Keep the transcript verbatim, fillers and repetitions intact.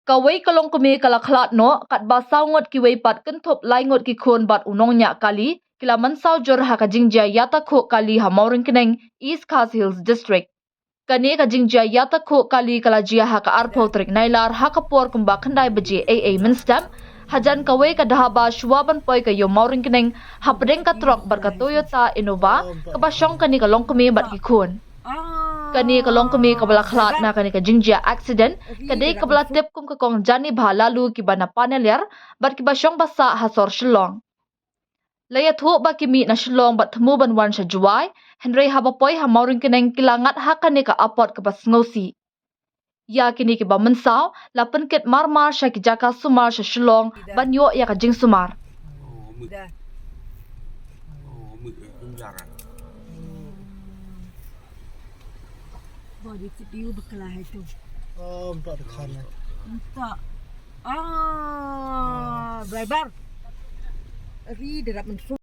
Kawei ka longkmie ka la khlad noh, katba saw ngut kiwei pat kynthup lai ngut ki khun bad u nongñiah kali, ki la mynsaw jur ha ka jingjia ïatakhuh kali ha Mawryngkneng, East Khasi Hills District. Kane ka jingjia ïatakhuh kali ka la jia ha ka arphew tarik Nailar ha ka por kumba khyndai baje ei ei mynstep, hajan kawei ka dhaba shuwa ban poi ka ïew Mawryngkneng, hapdeng ka trok bad ka Toyota Innova, kaba shong kane ka longkmie bad ki khun. Kane ka longkmie kaba la khlad na kane ka jingjia accident, ka dei kaba la tip kum ka kong Janibha Laloo kiba na Panaliar, bad kiba shong ba sah ha sor Shillong. La ïathuh ba ki mih na Shillong bad thmu ban wan sha Jowai, hynrei haba poi ha Mawryngkneng ki la ngat ha kane ka apot kaba sngewsih. Ïa kine kiba mynsaw, la pynkit marmar sha ki jaka sumar sha Shillong ban ïoh ïa ka jingsumar. Body C P U bakla hai tu. Oh, nampak tekan eh. Nampak. Ah, driver. Ri derap mensu.